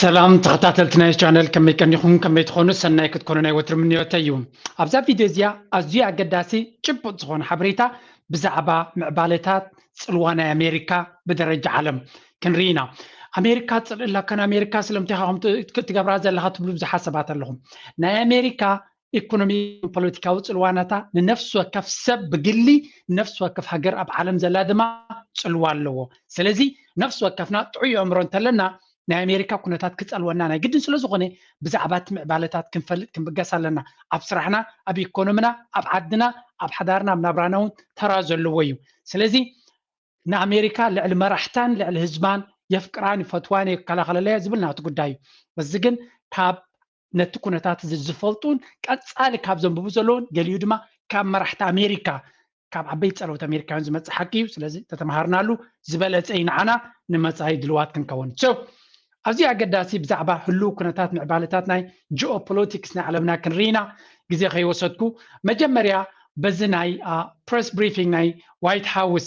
ሰላም ተኸታተልቲ ናይ ቻነል፣ ከመይ ቀኒኹም? ከመይ ትኾኑ? ሰናይ ክትኮኑ ናይ ወትሪ ምንዮተይ እዩ። ኣብዛ ቪድዮ እዚኣ ኣዝዩ ኣገዳሲ ጭቡጥ ዝኾነ ሓበሬታ ብዛዕባ ምዕባለታት ጽልዋ ናይ ኣሜሪካ ብደረጃ ዓለም ክንርኢ ኢና። ኣሜሪካ ጽልእላ ከን ኣሜሪካ ስለምንታይ ኢኻ ከምኡ ትገብራ ዘለኻ ትብሉ ብዙሓት ሰባት ኣለኹም። ናይ ኣሜሪካ ኢኮኖሚ፣ ፖለቲካዊ ጽልዋ ናታ ንነፍሲ ወከፍ ሰብ ብግሊ፣ ንነፍሲ ወከፍ ሃገር ኣብ ዓለም ዘላ ድማ ጽልዋ ኣለዎ። ስለዚ ነፍሲ ወከፍና ጥዑይ ኣእምሮ እንተለና ናይ ኣሜሪካ ኩነታት ክጸልወና ናይ ግድን ስለ ዝኾነ ብዛዕባ እቲ ምዕባለታት ክንፈልጥ ክንብገስ ኣለና። ኣብ ስራሕና፣ ኣብ ኢኮኖሚና፣ ኣብ ዓድና፣ ኣብ ሓዳርና፣ ኣብ ናብራና እውን ተራ ዘለዎ እዩ። ስለዚ ንኣሜሪካ ልዕሊ መራሕታን ልዕሊ ህዝባን የፍቅራን ይፈትዋን የከላኸለለያ ዝብል ናቱ ጉዳይ እዩ። እዚ ግን ካብ ነቲ ኩነታት እዚ ዝፈልጡን ቀጻሊ ካብ ዘንብቡ ዘለውን ገሊኡ ድማ ካብ መራሕቲ ኣሜሪካ ካብ ዓበይቲ ጸለውቲ ኣሜሪካውያን ዝመጽእ ሓቂ እዩ። ስለዚ ተተምሃርናሉ ዝበለጸ እዩ ንዓና ንመጻኢ ድልዋት ክንከውን። So ኣብዚ ኣገዳሲ ብዛዕባ ህልው ኩነታት ምዕባለታት ናይ ጂኦፖለቲክስ ናይ ዓለምና ክንርኢና ግዜ ከይወሰድኩ መጀመርያ በዚ ናይ ፕሬስ ብሪፊንግ ናይ ዋይት ሃውስ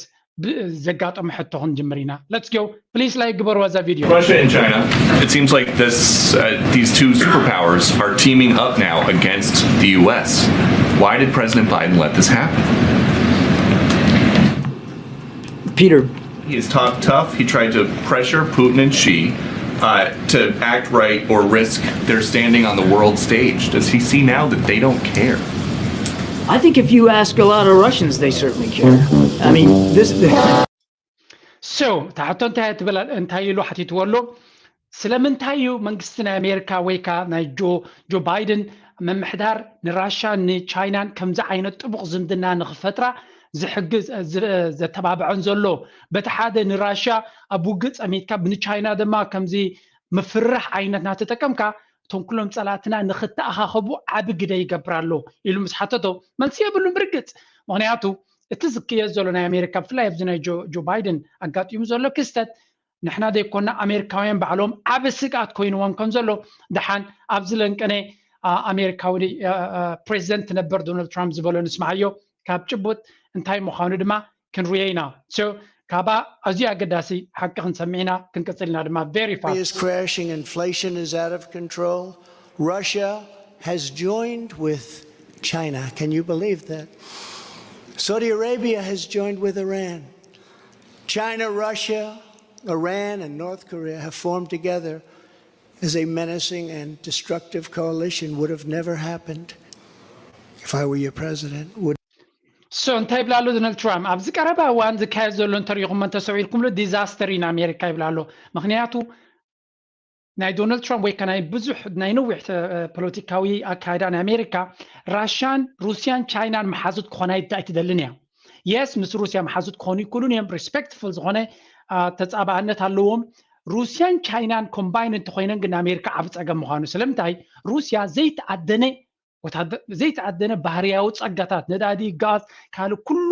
ዘጋጠመ ሕቶ ክንጅምር ኢና። Let's go. Please like ግበሩ ዋዛ ቪድዮ። Russia and China, it seems like this, uh, these two superpowers are teaming up now against the U S. Why did President Biden let this happen? Peter. He has talked tough. He tried to pressure Putin and Xi uh, to act right or risk their standing on the world stage. Does he see now that they don't care? I think if you ask a lot of Russians, they certainly care. I mean, this. So ታሕቶ እንታይ ትብል እንታይ ኢሉ ሓቲትዎ ኣሎ? ስለምንታይ እዩ መንግስቲ ናይ ኣሜሪካ ወይ ከዓ ናይ ጆ ጆ ባይደን ምምሕዳር ንራሻ ንቻይናን ከምዚ ዓይነት ጥቡቕ ዝምድና ንክፈጥራ ዝሕግዝ ዘተባብዐን ዘሎ? በቲ ሓደ ንራሻ ኣብ ውግእ ጸሚትካ ብንቻይና ድማ ከምዚ ምፍርራሕ ዓይነት ናተጠቀምካ እቶም ኩሎም ጸላእትና ንክተኣኻኸቡ ዓቢ ግደ ይገብር ኣሎ ኢሉ ምስ ሓተቶ መልሲ የብሉን ብርግጽ። ምክንያቱ እቲ ዝክየድ ዘሎ ናይ ኣሜሪካ ብፍላይ ኣብዚ ናይ ጆ ባይደን ኣጋጢሙ ዘሎ ክስተት ንሕና ዘይኮና ኣሜሪካውያን ባዕሎም ዓቢ ስግኣት ኮይንዎም ከም ዘሎ ደሓን ኣብዚ ለንቀነ ኣሜሪካዊ ፕሬዚደንት ነበር ዶናልድ ትራምፕ ዝበሎ ንስምዓዮ ካብ ጭቡጥ እንታይ ምዃኑ ድማ ክንርዮ ኢና። ካባ ኣዝዩ ኣገዳሲ ሓቂ ክንሰምዕ ኢና። ክንቅጽል ኢና ድማ very fast. Is crashing, inflation is out of control. Russia has joined with China. Can you believe that? Saudi Arabia has joined with Iran. China, Russia, Iran, and North Korea have formed together as a menacing and destructive coalition. Would have never happened if I were your president. Would So እንታይ ይብላ ኣሎ ዶናልድ ትራምፕ? ኣብዚ ቀረባ እዋን ዝካየድ ዘሎ እንተሪኢኹሞ እንተሰዊርኩምሉ ዲዛስተር እዩ ንኣሜሪካ ይብላ ኣሎ። ምክንያቱ ናይ ዶናልድ ትራምፕ ወይ ከ ናይ ብዙሕ ናይ ነዊሕ ፖለቲካዊ ኣካይዳ ናይ ኣሜሪካ ራሽያን ሩስያን ቻይናን መሓዙት ክኾና ኣይትደልን እያ። የስ ምስ ሩስያ መሓዙት ክኾኑ ይክእሉን እዮም። ሪስፔክትፉል ዝኾነ ተፃባእነት ኣለዎም። ሩስያን ቻይናን ኮምባይን እንተኮይነን ግን ንኣሜሪካ ዓብ ፀገም ምኳኑ ስለምንታይ ሩስያ ዘይተኣደነ ዘይተኣደነ ባህርያዊ ጸጋታት ነዳዲ፣ ጋዝ፣ ካልእ ኩሉ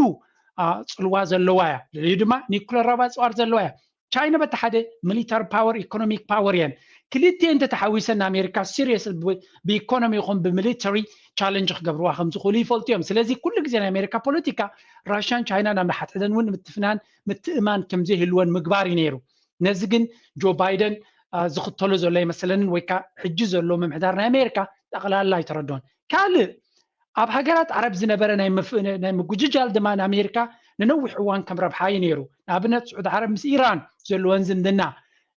ጽልዋ ዘለዋ እያ። ልዕሊኡ ድማ ኒኩለራዊ ኣጽዋር ዘለዋ እያ። ቻይና በቲ ሓደ ሚሊታሪ ፓወር፣ ኢኮኖሚክ ፓወር እየን። ክልቲኤን እንተተሓዊሰን ንኣሜሪካ ሲሪየስ ብኢኮኖሚ ይኹን ብሚሊተሪ ቻለንጅ ክገብርዋ ከም ዝኽእሉ ይፈልጡ እዮም። ስለዚ ኩሉ ግዜ ናይ ኣሜሪካ ፖለቲካ ራሽያን ቻይናን ኣብ ንሓድሕደን እውን ምትፍናን ምትእማን ከምዘይህልወን ምግባር እዩ ነይሩ። ነዚ ግን ጆ ባይደን ዝኽተሎ ዘሎ ኣይመስለንን ወይ ከዓ ሕጂ ዘሎ ምምሕዳር ናይ ኣሜሪካ ጠቕላላ ኣይተረድኦን። ካልእ ኣብ ሃገራት ዓረብ ዝነበረ ናይ ምጉጅጃል ድማ ንኣሜሪካ ንነዊሕ እዋን ከም ረብሓ እዩ ነይሩ። ንኣብነት ስዑድ ዓረብ ምስ ኢራን ዘለወን ዝምድና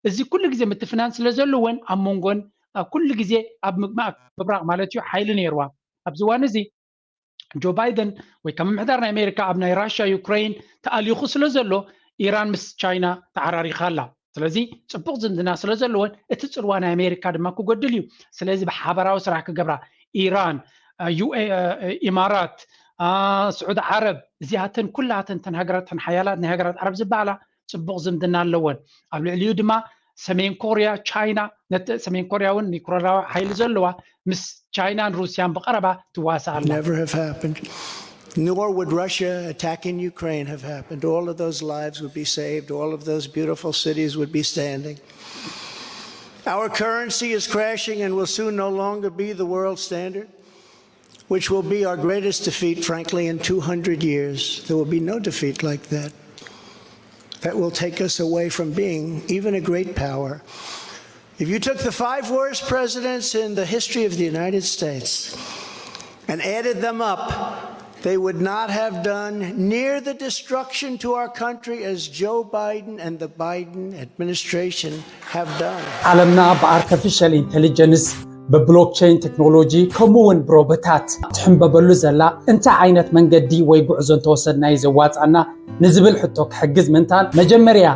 እዚ ኩሉ ግዜ ምትፍናን ስለ ዘለወን ኣብ መንጎን ኩሉ ግዜ ኣብ ምብራቕ ማለት እዩ ሓይሊ ነይርዋ። ኣብዚ እዋን እዚ ጆ ባይደን ወይ ከም ምምሕዳር ናይ ኣሜሪካ ኣብ ናይ ራሽያ ዩክሬን ተኣሊኹ ስለ ዘሎ ኢራን ምስ ቻይና ተዓራሪኻ ኣላ። ስለዚ ፅቡቕ ዝምድና ስለ ዘለወን እቲ ፅልዋ ናይ ኣሜሪካ ድማ ክጎድል እዩ። ስለዚ ብሓበራዊ ስራሕ ክገብራ ኢራን፣ ኢማራት፣ ስዑድ ዓረብ እዚኣተን ኩላተን ተን ሃገራት ተን ሓያላት ናይ ሃገራት ዓረብ ዝበሃላ ፅቡቕ ዝምድና ኣለወን። ኣብ ልዕሊኡ ድማ ሰሜን ኮርያ፣ ቻይና ነቲ ሰሜን ኮርያ እውን ኒኩለራዊ ሓይሊ ዘለዋ ምስ ቻይናን ሩስያን ብቐረባ ትዋሳእ ኣላ። Never have happened. Nor would Russia attacking Ukraine have happened. All of those lives would be saved. All of those beautiful cities would be standing. Our currency is crashing and will soon no longer be the world standard, which will be our greatest defeat, frankly, in two hundred years. There will be no defeat like that. That will take us away from being even a great power. If you took the five worst presidents in the history of the United States and added them up, they would not have done near the destruction to our country as Joe Biden and the Biden administration have done. ዓለምና ብኣርቲፊሻል ኢንቴሊጀንስ፣ ብብሎክቸይን ቴክኖሎጂ፣ ከምኡ እውን ብሮቦታት ትሕንበበሉ ዘላ፣ እንታይ ዓይነት መንገዲ ወይ ጉዕዞ እንተወሰድናዩ ዘዋፃና ንዝብል ሕቶ ክሕግዝ ምንታን፣ መጀመርያ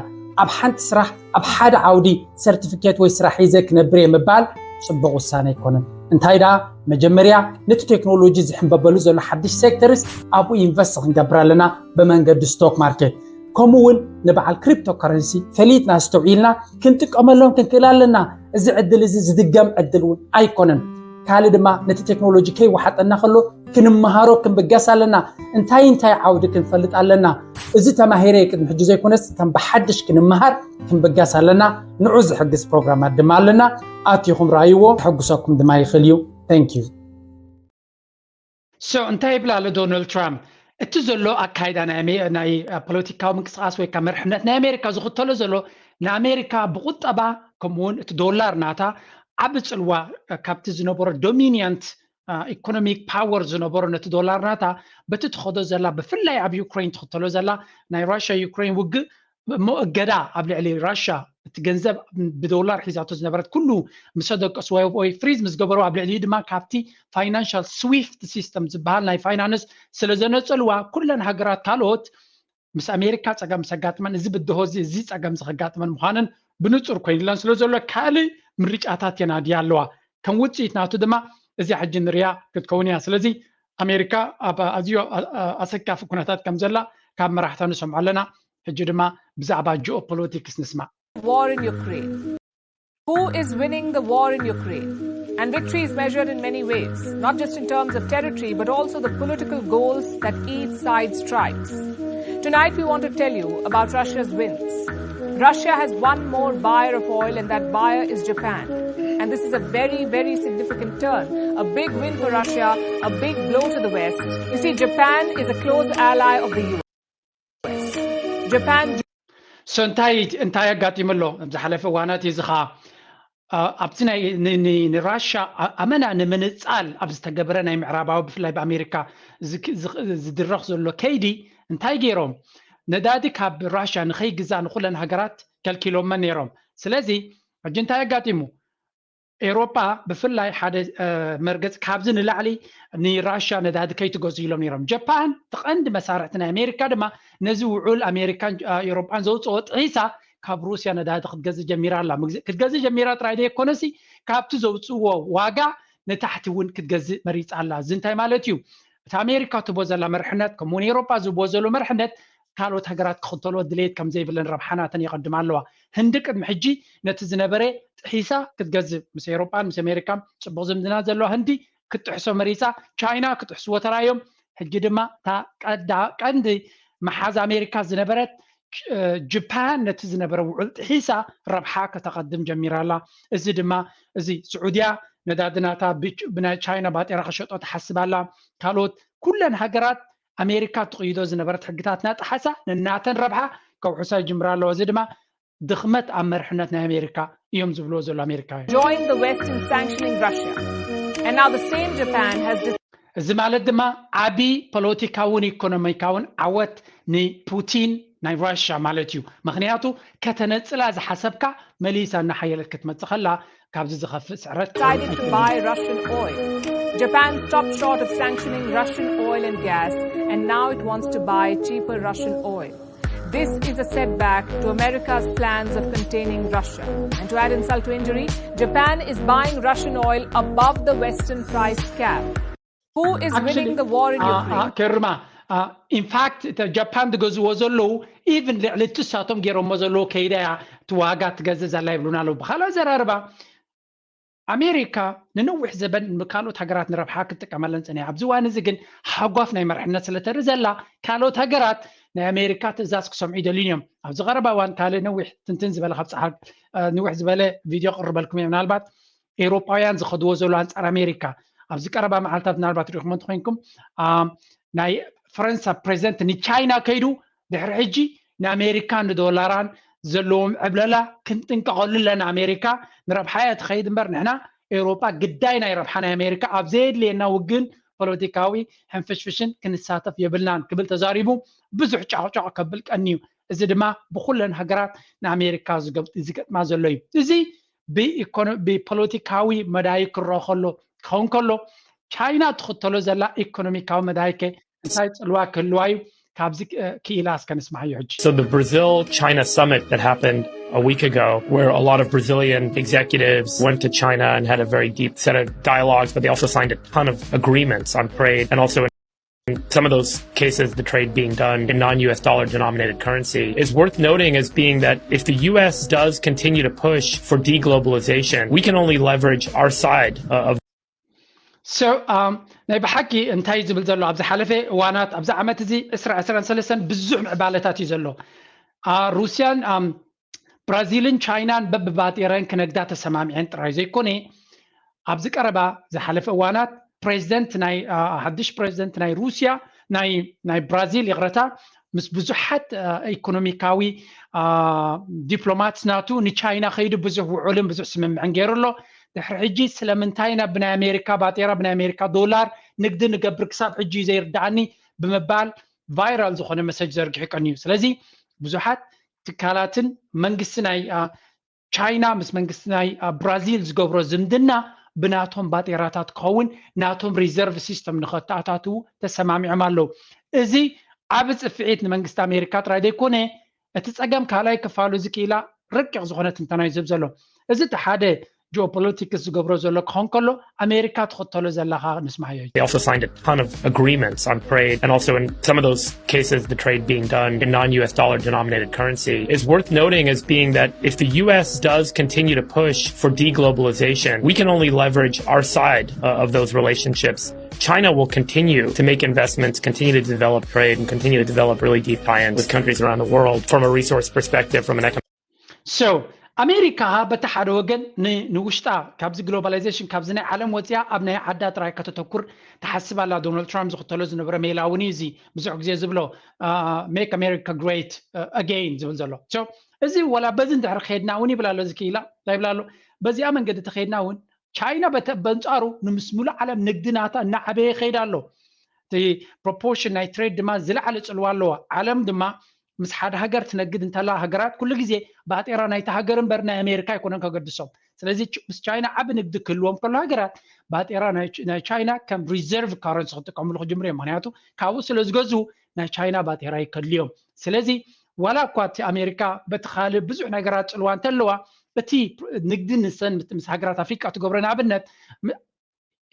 ኣብ ሓንቲ ስራሕ ኣብ ሓደ ዓውዲ ሰርቲፊኬት ወይ ስራሕ ሒዘ ክነብር እየ ምባል ፅቡቕ ውሳነ ኣይኮነን። እንታይ ደኣ፣ መጀመርያ ነቲ ቴክኖሎጂ ዝሕንበበሉ ዘሎ ሓድሽ ሴክተርስ ኣብኡ ኢንቨስት ክንገብር ኣለና። ብመንገዲ ስቶክ ማርኬት፣ ከምኡ እውን ንበዓል ክሪፕቶ ከረንሲ ፈሊጥና ኣስተውዒልና ክንጥቀመሎም ክንክእል ኣለና። እዚ ዕድል እዚ ዝድገም ዕድል እውን ኣይኮነን። ካልእ ድማ ነቲ ቴክኖሎጂ ከይወሓጠና ከሎ ክንመሃሮ ክንብገስ ኣለና። እንታይ እንታይ ዓውዲ ክንፈልጥ ኣለና? እዚ ተማሂረ ቅድሚ ሕጂ ዘይኮነስ ከም ብሓድሽ ክንመሃር ክንብገስ ኣለና። ንዑ ዝሕግዝ ፕሮግራማት ድማ ኣለና። ኣትኹም ረኣይዎ፣ ከሕጉሰኩም ድማ ይኽእል እዩ። Thank you። So እንታይ ይብል ኣሎ ዶናልድ ትራምፕ? እቲ ዘሎ ኣካይዳ ናይ ኣሜ- ናይ ፖለቲካዊ ምንቅስቃስ ወይ ከዓ መርሕነት ናይ ኣሜሪካ ዝኽተሎ ዘሎ ንኣሜሪካ ብቁጠባ ከምኡውን እቲ ዶላር ናታ ዓቢ ፅልዋ ካብቲ ዝነበሮ ዶሚኒያንት ኢኮኖሚክ ፓወር ዝነበሮ ነቲ ዶላር ናታ በቲ ትኸዶ ዘላ ብፍላይ ኣብ ዩክሬን ትኽተሎ ዘላ ናይ ራሽያ ዩክሬን ውግእ እሞ እገዳ ኣብ ልዕሊ ራሽያ እቲ ገንዘብ ብዶላር ሒዛቶ ዝነበረት ኩሉ ምስ ኣደቀስዋ ወይ ፍሪዝ ምስ ገበሩ ኣብ ልዕሊኡ ድማ ካብቲ ፋይናንሻል ስዊፍት ሲስተም ዝበሃል ናይ ፋይናንስ ስለ ዘነፀልዋ ኩለን ሃገራት ካልኦት ምስ ኣሜሪካ ፀገም ምስ ኣጋጥመን እዚ ብድሆ እዚ እዚ ፀገም ዝከጋጥመን ምዃንን ብንፁር ኮይኑለን ስለ ዘሎ ካልእ ምርጫታት የናድያ ኣለዋ። ከም ውፅኢት ናቱ ድማ እዚኣ ሕጂ ንሪኣ ክትከውን እያ። ስለዚ ኣሜሪካ ኣብ ኣዝዮ ኣሰካፊ ኩነታት ከም ዘላ ካብ መራሕታ ንሰምዖ ኣለና። ሕጂ ድማ ብዛዕባ ጂኦፖለቲክስ ንስማዕ። War in Ukraine. Who is winning the war in Ukraine? And victory is measured in many ways, not just in terms of territory, but also the political goals that each side strikes. Tonight, we want to tell you about Russia's wins. Russia has one more buyer of oil, and that buyer is Japan. And this is a very, very significant turn, a big win for Russia, a big blow to the West. You see, Japan is a close ally of the U S. Japan So እንታይ እንታይ ኣጋጢሙ ኣሎ ኣብ ዝሓለፈ እዋናት እዚ ኸዓ ኣብቲ ናይ ንራሻ ኣመና ንምንፃል ኣብ ዝተገበረ ናይ ምዕራባዊ ብፍላይ ብኣሜሪካ ዝድረኽ ዘሎ ከይዲ እንታይ ገይሮም ነዳዲ ካብ ራሻ ንኸይግዛ ንኩለን ሃገራት ከልኪሎመን ነይሮም። ስለዚ ሕጂ እንታይ ኣጋጢሙ? ኤሮጳ ብፍላይ ሓደ መርገፂ ካብዚ ንላዕሊ ንራሻ ነዳዲ ከይትገዙ ኢሎም ነይሮም። ጃፓን ትቐንዲ መሳርሕቲ ናይ ኣሜሪካ ድማ ነዚ ውዑል ኣሜሪካን ኤሮጳን ዘውፅኦ ጥሒሳ ካብ ሩስያ ነዳዲ ክትገዝእ ጀሚራ ኣላ። ክትገዝእ ጀሚራ ጥራይ ዘይኮነሲ ካብቲ ዘውፅእዎ ዋጋ ንታሕቲ እውን ክትገዝእ መሪፃ ኣላ። እዚ እንታይ ማለት እዩ? እቲ ኣሜሪካ ትቦ ዘላ መርሕነት ከምኡውን ኤሮጳ ዝቦ ዘሎ መርሕነት ካልኦት ሃገራት ክኽተልኦ ድሌት ከም ዘይብለን ረብሓ ናተን የቐድማ ኣለዋ። ህንዲ ቅድሚ ሕጂ ነቲ ዝነበረ ጥሒሳ ክትገዝእ ምስ ኤሮጳን ምስ ኣሜሪካን ፅቡቕ ዝምድና ዘለዋ ህንዲ ክትጥሕሶ መሪፃ፣ ቻይና ክትሕስዎ ተራዮም። ሕጂ ድማ እታ ቀንዲ መሓዝ ኣሜሪካ ዝነበረት ጅፓን ነቲ ዝነበረ ውዕል ጥሒሳ ረብሓ ከተቐድም ጀሚራ ኣላ። እዚ ድማ እዚ ስዑድያ ነዳዲ ናታ ብናይ ቻይና ባጤራ ክሸጦ ትሓስብ ኣላ። ካልኦት ኩለን ሃገራት ኣሜሪካ ትቕይዶ ዝነበረት ሕግታት እናጠሓሳ ንናተን ረብሓ ከውሕሳ ይጅምራ ኣለዋ። እዚ ድማ ድኽመት ኣብ መርሕነት ናይ ኣሜሪካ እዮም ዝብልዎ ዘሎ ኣሜሪካውያን። Join the West in sanctioning Russia. And now the same Japan has እዚ ማለት ድማ ዓቢ ፖለቲካውን ኢኮኖሚካውን ዓወት ንፑቲን ናይ ራሽያ ማለት እዩ። ምክንያቱ ከተነጽላ ዝሓሰብካ መሊሳ እናሓየለት ክትመጽእ ከላ ካብዚ ዝኸፍእ ስዕረት decided to buy Russian oil. Japan stopped short of sanctioning Russian oil and gas, and now it wants to buy cheaper Russian oil. This is a setback to America's plans of containing Russia. And to add insult to injury, Japan is buying Russian oil above the Western price cap. Who is winning the war in Ukraine? ከርማ ኢንፋክት ጃፓን ዝገዝዎ ዘለዉ ኢቭን ልዕሊ እቲ እሳቶም ገይሮሞ ዘለዉ ከይዳ እያ እቲ ዋጋ ትገዝእ ዘላ ይብሉና ኣለዉ። ብካልእ ኣዘራርባ ኣሜሪካ ንነዊሕ ዘበን ንካልኦት ሃገራት ንረብሓ ክትጥቀመለን ፀኒሓ። ኣብዚ እዋን እዚ ግን ሃጓፍ ናይ መርሕነት ስለተርኢ ዘላ ካልኦት ሃገራት ናይ ኣሜሪካ ትእዛዝ ክሰምዑ ይደልዩን እዮም። ኣብዚ ቀረባ እዋን ካልእ ነዊሕ ትንትን ዝበለ ካብ ፀሓ ንውሕ ዝበለ ቪድዮ ክቕርበልኩም እየ። ምናልባት ኤውሮጳውያን ዝኸድዎ ዘሎ ኣንጻር ኣሜሪካ ኣብዚ ቀረባ መዓልታት ምናልባት ሪኢኹሞ እንተኮይንኩም ናይ ፈረንሳ ፕሬዚደንት ንቻይና ከይዱ ድሕሪ ሕጂ ንኣሜሪካን ንዶላራን ዘለዎም ዕብለላ ክንጥንቀቐሉ ኣለና። ኣሜሪካ ንረብሓ እያ ትኸይድ እምበር ንሕና ኤውሮጳ ግዳይ ናይ ረብሓ ናይ ኣሜሪካ ኣብ ዘየድልየና ውግን ፖለቲካዊ ሕንፍሽፍሽን ክንሳተፍ የብልናን ክብል ተዛሪቡ። ብዙሕ ጫቕጫቕ ከብል ቀንዩ። እዚ ድማ ብኩለን ሃገራት ንኣሜሪካ ዝገጥማ ዘሎ እዩ። እዚ ብፖለቲካዊ መዳይ ክረአ ከሎ ክኸውን ከሎ ቻይና ትኽተሎ ዘላ ኢኮኖሚካዊ መዳይ ከ እንታይ ጽልዋ ክህልዋ እዩ? ካብዚ ክኢላ እስከ ንስማዓዮ ሕጂ። So the Brazil China summit that happened a week ago, where a lot of Brazilian executives went to China and had a very deep set of dialogues, but they also signed a ton of agreements on trade and also some of those cases, the trade being done in non U S dollar denominated currency is worth noting as being that if the U S does continue to push for deglobalization, we can only leverage our side uh, of So um, ናይ ብሓቂ እንታይ ዝብል ዘሎ ኣብ ዝሓለፈ እዋናት ኣብዚ ዓመት እዚ ዕስራ ዕስራን ሰለስተን ብዙሕ ምዕባለታት እዩ ዘሎ። ሩስያን ብራዚልን ቻይናን በብባጤረን ክነግዳ ተሰማሚዐን ጥራይ ዘይኮነ ኣብዚ ቀረባ ዝሓለፈ እዋናት ፕሬዚደንት ናይ ሓድሽ ፕሬዚደንት ናይ ሩስያ ናይ ብራዚል ይቕረታ ምስ ብዙሓት ኢኮኖሚካዊ ዲፕሎማትስ ናቱ ንቻይና ከይዱ ብዙሕ ውዑልን ብዙሕ ስምምዕን ገይሩ ኣሎ። ድሕሪ ሕጂ ስለምንታይ ናብ ብናይ ኣሜሪካ ባጤራ ብናይ ኣሜሪካ ዶላር ንግዲ ንገብር ክሳብ ሕጂ ዘይርዳኣኒ ብምባል ቫይራል ዝኾነ መሰጅ ዘርጊሑ ቀንዩ። ስለዚ ብዙሓት ትካላትን መንግስቲ ናይ ቻይና ምስ መንግስቲ ናይ ብራዚል ዝገብሮ ዝምድና ብናቶም ባጤራታት ክኸውን ናቶም ሪዘርቭ ሲስተም ንኸተኣታትዉ ተሰማሚዖም ኣለዉ። እዚ ዓብ ፅፍዒት ንመንግስቲ ኣሜሪካ ጥራይ ዘይኮነ እቲ ፀገም ካልኣይ ክፋሉ እዚ ክኢላ ረቂቕ ዝኾነ ትንተና እዩ ዝህብ ዘሎ። እዚ እቲ ሓደ ጂኦፖለቲክስ ዝገብሮ ዘሎ ክኾን ከሎ ኣሜሪካ ትኽተሎ ዘለኻ ንስማዮ። They also signed a ton of agreements on trade and also in some of those cases the trade being done in non-U S dollar denominated currency is worth noting as being that if the U S does continue to push for deglobalization, we can only leverage our side uh, of those relationships. China will continue to make investments, continue to develop trade, and continue to develop really deep tie-ins with countries around the world from a resource perspective, from an economic So ኣሜሪካ በቲ ሓደ ወገን ንውሽጣ ካብዚ ግሎባላይዜሽን ካብዚ ናይ ዓለም ወፅያ ኣብ ናይ ዓዳ ጥራይ ከተተኩር ትሓስብ ኣላ። ዶናልድ ትራምፕ ዝኽተሎ ዝነበረ ሜላ እውን እዩ እዚ ብዙሕ ግዜ ዝብሎ make America great again ዝብል ዘሎ። እዚ ወላ በዚ እንድሕር ከይድና እውን ይብል ኣሎ እዚ ክኢላ እንታይ ይብል ኣሎ? በዚኣ መንገዲ ተኸይድና እውን ቻይና በንፃሩ ንምስ ሙሉእ ዓለም ንግዲ ናታ እናዓበየ ይኸይድ ኣሎ። እቲ ፕሮፖርሽን ናይ ትሬድ ድማ ዝለዓለ ፅልዋ ኣለዋ። ዓለም ድማ ምስ ሓደ ሃገር ትነግድ እንተላ ሃገራት ኩሉ ግዜ ባጤራ ናይቲ ሃገር እምበር ናይ ኣሜሪካ ኣይኮነን ከገድሶም። ስለዚ ምስ ቻይና ዓቢ ንግዲ ክህልዎም ከሎ ሃገራት ባጤራ ናይ ቻይና ከም ሪዘርቭ ካረንሲ ክጥቀምሉ ክጅምሩ እዮም። ምክንያቱ ካብኡ ስለ ዝገዝኡ ናይ ቻይና ባጤራ ይከድልዮም። ስለዚ ዋላ እኳ እቲ ኣሜሪካ በቲ ካልእ ብዙሕ ነገራት ፅልዋ እንተለዋ እቲ ንግዲ ንሰን ምስ ሃገራት ኣፍሪቃ ትገብሮ ንኣብነት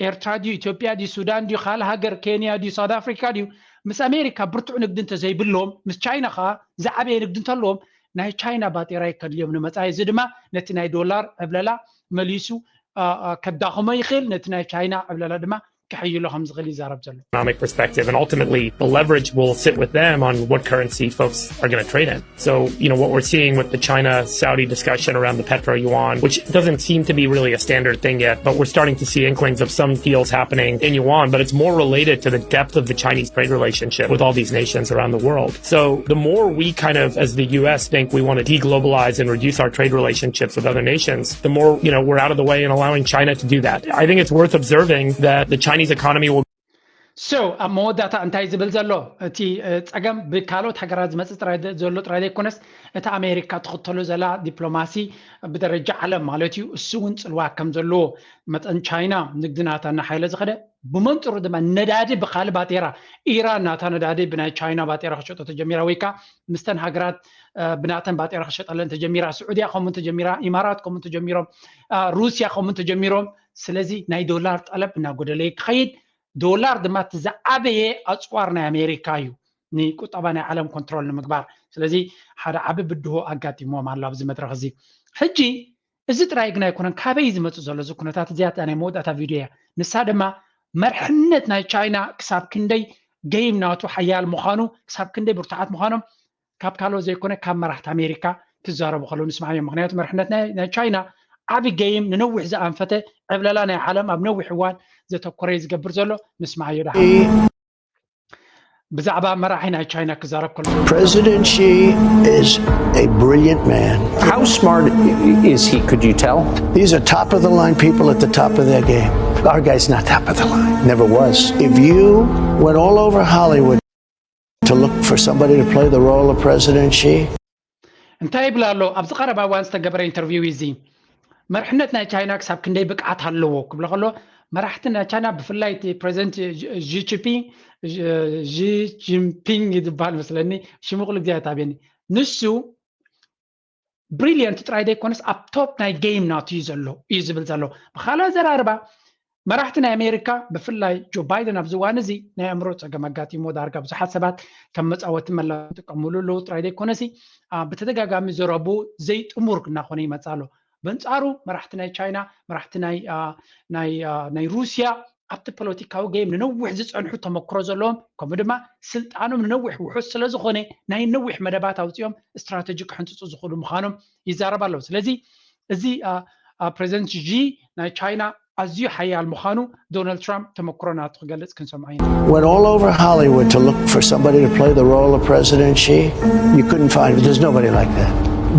ኤርትራ ድዩ ኢትዮጵያ ድዩ ሱዳን ድዩ ካልእ ሃገር ኬንያ ድዩ ሳውት ኣፍሪካ ድዩ ምስ ኣሜሪካ ብርቱዕ ንግዲ እንተዘይብሎም ምስ ቻይና ከዓ ዝዓበየ ንግዲ እንተለዎም ናይ ቻይና ባጤራ ይከድልዮም ንመፃኢ። እዚ ድማ ነቲ ናይ ዶላር ዕብለላ መሊሱ ከዳኽሞ ይኽእል፣ ነቲ ናይ ቻይና ዕብለላ ድማ ክሕይሎ ከም ዝኽእል ይዛረብ ዘሎ። economic perspective, and ultimately the leverage will sit with them on what currency folks are going to trade in. So, you know, what we're seeing with the China-Saudi discussion around the petro yuan, which doesn't seem to be really a standard thing yet, but we're starting to see inklings of some deals happening in yuan, but it's more related to the depth of the Chinese trade relationship with all these nations around the world. So the more we kind of, as the U S, think we want to deglobalize and reduce our trade relationships with other nations, the more, you know, we're out of the way and allowing China to do that. I think it's worth observing that the Chinese economy will So ኣብ መወዳእታ እንታይ ዝብል ዘሎ እቲ ፀገም ብካልኦት ሃገራት ዝመፅእ ጥራይ ዘሎ ጥራይ ዘይኮነስ እቲ ኣሜሪካ ትኽተሎ ዘላ ዲፕሎማሲ ብደረጃ ዓለም ማለት እዩ እሱ እውን ፅልዋ ከም ዘለዎ መጠን ቻይና ንግዲ ናታ እናሓየለ ዝኸደ ብመንፅሩ ድማ ነዳዲ ብካልእ ባጤራ ኢራን ናታ ነዳዲ ብናይ ቻይና ባጤራ ክሸጦ ተጀሚራ ወይ ከዓ ምስተን ሃገራት ብናተን ባጤራ ክሸጠለን ተጀሚራ ስዑድያ ከምኡ ተጀሚራ ኢማራት ከምኡ ተጀሚሮም ሩስያ ከምኡ ተጀሚሮም ስለዚ ናይ ዶላር ጠለብ እናጎደለ ክኸይድ ዶላር ድማ እቲ ዝዓበየ ኣፅዋር ናይ ኣሜሪካ እዩ ንቁጠባ ናይ ዓለም ኮንትሮል ንምግባር ስለዚ ሓደ ዓቢ ብድሆ ኣጋጢምዎም ኣሎ ኣብዚ መድረክ እዚ ሕጂ እዚ ጥራይ ግን ኣይኮነን ካበይ ዝመፅእ ዘሎ እዚ ኩነታት እዚኣ ናይ መወዳእታ ቪድዮ እያ ንሳ ድማ መርሕነት ናይ ቻይና ክሳብ ክንደይ ገይም ናቱ ሓያል ምዃኑ ክሳብ ክንደይ ብርቱዓት ምዃኖም ካብ ካልኦት ዘይኮነ ካብ መራሕቲ ኣሜሪካ ክዛረቡ ከለዉ ንስማዕ እዮም ምክንያቱ መርሕነት ናይ ቻይና ዓቢ ገይም ንነዊሕ ዝኣንፈተ ዕብለላ ናይ ዓለም ኣብ ነዊሕ እዋን ዘተኮረ ዝገብር ዘሎ ንስማዕ እዮ ደሓ ብዛዕባ መራሒ ናይ ቻይና ክዛረብ ከሎ President Xi is a brilliant man. How smart is he? Could you tell? These are top of the line people at the top of their game. Our guy's not top of the line. Never was. If you went all over Hollywood to look for somebody to play the role of President Xi, እንታይ ይብል ኣሎ? ኣብዚ ቀረባ እዋን ዝተገበረ ኢንተርቪው እዚ መርሕነት ናይ ቻይና ክሳብ ክንደይ ብቅዓት ኣለዎ ክብሎ ከሎ፣ መራሕቲ ናይ ቻይና ብፍላይ እቲ ፕሬዚደንት ጂ ጂንፒንግ ጂ ጂንፒንግ ዝበሃል መስለኒ፣ ሽሙ ኩሉ ግዜ ኣይታብየኒ። ንሱ ብሪሊየንት ጥራይ ዘይኮነስ ኣብ ቶፕ ናይ ጌም ናቱ እዩ ዘሎ እዩ ዝብል ዘሎ። ብካልእ ኣዘራርባ፣ መራሕቲ ናይ ኣሜሪካ ብፍላይ ጆ ባይደን ኣብዚ እዋን እዚ ናይ ኣእምሮ ፀገም ኣጋጢሞ ዳርጋ ብዙሓት ሰባት ከም መፃወቲ መላ ይጥቀምሉ ኣለዉ ጥራይ ዘይኮነሲ፣ ብተደጋጋሚ ዘረቡ ዘይጥሙር እናኾነ ይመፅእ ኣሎ። በንፃሩ፣ መራሕቲ ናይ ቻይና፣ መራሕቲ ናይ ሩስያ ኣብቲ ፖለቲካዊ ጌም ንነዊሕ ዝፀንሑ ተመክሮ ዘለዎም፣ ከምኡ ድማ ስልጣኖም ንነዊሕ ውሑስ ስለዝኾነ፣ ናይ ነዊሕ መደባት ኣውፂኦም ስትራተጂ ክሕንፅፁ ዝኽእሉ ምዃኖም ይዛረብ ኣለዉ። ስለዚ እዚ ፕሬዚደንት ጂ ናይ ቻይና ኣዝዩ ሓያል ምዃኑ ዶናልድ ትራምፕ ተመክሮ ናቱ ክገልጽ ክንሰምዖ ኢና። Went all over Hollywood to look for somebody to play the role of President Xi. You couldn't find it. There's nobody like that.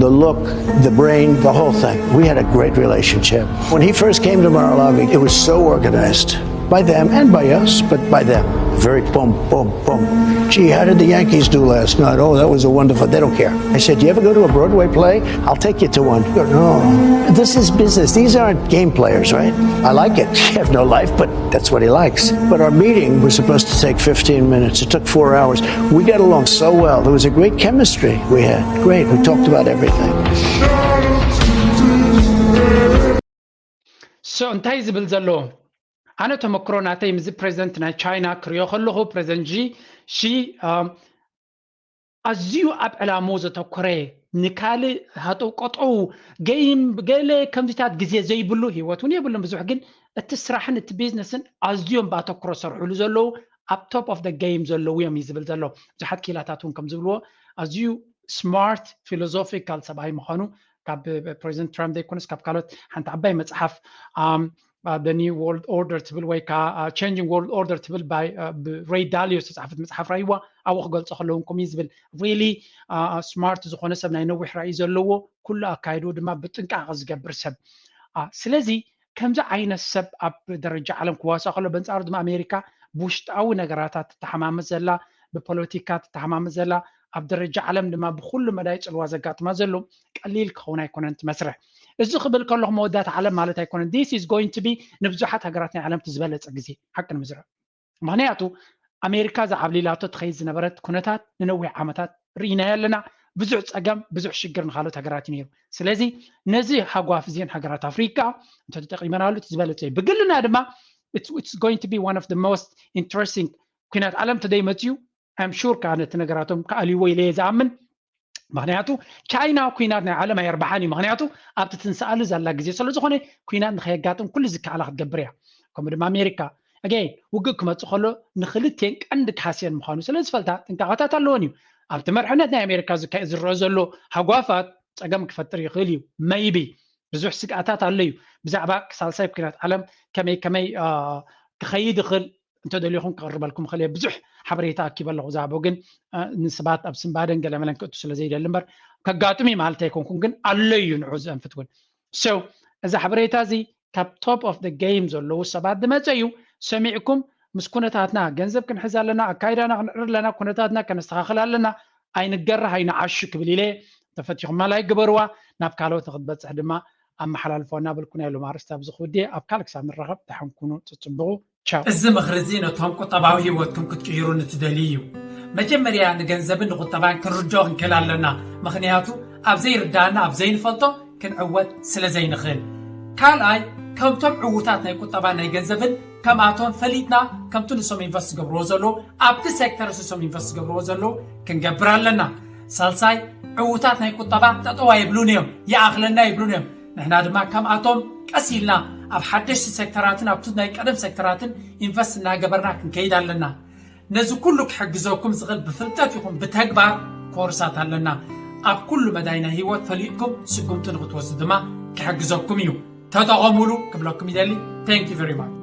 The look, the brain, the whole thing. We had a great relationship. When he first came to Mar-a-Lago, it was so organized by them and by us, but by them. Very boom, boom, boom. Gee, how did the Yankees do last night? Oh, that was a wonderful. They don't care. I said, "You ever go to a Broadway play? I'll take you to one." They go, "No, this is business. These aren't game players, right?" I like it. You have no life, but that's what he likes. But our meeting was supposed to take fifteen minutes. It took four hours. We got along so well. There was a great chemistry we had. Great. We talked about everything. So እንታይ ዝብል ዘሎ? ኣነ ተመክሮ ናተይ ምስዚ ፕሬዚደንት ናይ ቻይና ክሪኦ ከለኹ፣ ፕሬዚደንት ጂ ሺ ኣዝዩ ኣብ ዕላምኡ ዘተኮረ፣ ንካልእ ሃጠው ቀጠው፣ ገይም፣ ገለ ከምዚታት ግዜ ዘይብሉ፣ ህይወት እውን የብሉን ብዙሕ፣ ግን እቲ ስራሕን እቲ ቢዝነስን ኣዝዮም ብኣተኩሮ ሰርሕሉ ዘለዉ፣ ኣብ ቶፕ ኦፍ ደ ገይም ዘለዉ እዮም እዩ ዝብል ዘሎ። ብዙሓት ኪላታት እውን ከም ዝብልዎ፣ ኣዝዩ ስማርት ፊሎዞፊካል ሰብኣይ ምዃኑ ካብ ፕሬዚደንት ትራምፕ ዘይኮነስ ካብ ካልኦት፣ ሓንቲ ዓባይ መፅሓፍ ኒው ወርልድ ኦርደር ትብል ወይ ከዓ ቼንጂንግ ወርልድ ኦርደር ትብል ሬይ ዳሊዮ ዝተፃሓፈት መፅሓፍ ራእይዋ፣ ኣብኡ ክገልፆ ከለውን ከምኡ ዝብል ሪሊ ስማርት ዝኾነ ሰብ፣ ናይ ነዊሕ ራእይ ዘለዎ፣ ኩሉ ኣካይድኡ ድማ ብጥንቃቐ ዝገብር ሰብ። ስለዚ ከምዚ ዓይነት ሰብ ኣብ ደረጃ ዓለም ክዋሳእ ከሎ፣ በንፃሩ ድማ ኣሜሪካ ብውሽጣዊ ነገራታት ትተሓማመስ ዘላ፣ ብፖለቲካ ትተሓማመስ ዘላ፣ ኣብ ደረጃ ዓለም ድማ ብኩሉ መዳይ ፅልዋ ዘጋጥማ ዘሎ፣ ቀሊል ክኸውን ኣይኮነን ትመስርሕ። እዚ ክብል ከለኹ መወዳእታ ዓለም ማለት ኣይኮነን። This is going to be ንብዙሓት ሃገራት ናይ ዓለም እቲ ዝበለፀ ግዜ፣ ሓቂ ንምዝራብ። ምኽንያቱ ኣሜሪካ ዝዓብሊላቶ ትኸይድ ዝነበረት ኩነታት ንነዊሕ ዓመታት ርኢናዮ ኣለና። ብዙሕ ፀገም፣ ብዙሕ ሽግር ንካልኦት ሃገራት እዩ ነይሩ። ስለዚ ነዚ ሃጓፍ እዚን ሃገራት ኣፍሪካ እንተተጠቂመናሉ እቲ ዝበለፀ እዩ። ብግልና ድማ it's going to be one of the most interesting ኩናት ዓለም ተደይመፅዩ I'm sure ከዓ ነቲ ነገራቶም ክኣልይዎ ኢለ እየ ዝኣምን። ምክንያቱ ቻይና ኩናት ናይ ዓለም ኣየርባሓን እዩ። ምክንያቱ ኣብቲ ትንስኣሉ ዘላ ግዜ ስለ ዝኾነ ኩናት ንከየጋጥም ኩሉ ዝከኣላ ክትገብር እያ። ከምኡ ድማ ኣሜሪካ ኣገይ ውግእ ክመፅእ ከሎ ንክልቴን ቀንዲ ካስየን ምዃኑ ስለ ዝፈልጣ ጥንቃቐታት ኣለዎን እዩ። ኣብቲ መርሕነት ናይ ኣሜሪካ ዝካ- ዝረአ ዘሎ ሃጓፋት ፀገም ክፈጥር ይኽእል እዩ። መይቢ ብዙሕ ስግኣታት ኣሎ እዩ ብዛዕባ ሳልሳይ ኩናት ዓለም ከመይ ከመይ ክኸይድ ይኽእል እንተደሊኹም ክቕርበልኩም ክእል እየ። ብዙሕ ሓበሬታ ኣኪበ ኣለኹ። ዛቦ ግን ንስባት ኣብ ስምባደን ገለመለን ክእቱ ስለ ዘይደሊ እምበር ከጋጥም እዩ ማለት ኣይኮንኩን፣ ግን ኣሎ እዩ ንዑ ዘንፍት እውን። So እዚ ሓበሬታ እዚ ካብ ቶፕ ኦፍ ደ ጌም ዘለዉ ሰባት ዝመፀ እዩ። ሰሚዕኩም ምስ ኩነታትና ገንዘብ ክንሕዝ ኣለና፣ ኣካይዳና ክንዕር ኣለና፣ ኩነታትና ከነስተኻኽል ኣለና፣ ኣይንገርህ ኣይንዓሹ ክብል ኢለ። ተፈቲኹማ ላይክ ግበርዋ፣ ናብ ካልኦት ንክትበፅሕ ድማ ኣመሓላልፎ እናበልኩ ናይ ሎም ኣርእስቲ ኣብዚ ክውድየ። ኣብ ካልእ ክሳብ ንራኸብ ደሓን ኩኑ፣ ፅፅብቑ። ቻው። እዚ ምኽሪ እዚ ነቶም ቁጠባዊ ህይወትኩም ክትቅይሩ ንትደልዩ እዩ። መጀመርያ ንገንዘብን ንቁጠባን ክንርድኦ ክንክእል ኣለና፣ ምኽንያቱ ኣብ ዘይርዳእና ኣብ ዘይንፈልጦ ክንዕወት ስለ ዘይንኽእል። ካልኣይ፣ ከምቶም ዕዉታት ናይ ቁጠባን ናይ ገንዘብን ከምኣቶም ፈሊጥና ከምቲ ንሶም ኢንቨስት ዝገብርዎ ዘለዉ ኣብቲ ሴክተር ንሶም ኢንቨስት ዝገብርዎ ዘለዉ ክንገብር ኣለና። ሳልሳይ፣ ዕዉታት ናይ ቁጠባ ጠጠው ኣይብሉን እዮም፣ ይኣኽለና ይብሉን እዮም። ንሕና ድማ ከምኣቶም ቀስ ኢልና ኣብ ሓደሽቲ ሴክተራትን ኣብቲ ናይ ቀደም ሴክተራትን ኢንቨስት እናገበርና ክንከይድ ኣለና። ነዚ ኩሉ ክሕግዘኩም ዝኽእል ብፍልጠት ይኹን ብተግባር ኮርሳት ኣለና። ኣብ ኩሉ መዳይ ናይ ህይወት ፈሊጥኩም ስጉምቲ ንክትወስዱ ድማ ክሕግዘኩም እዩ። ተጠቐሙሉ ክብለኩም ይደሊ። Thank you very much።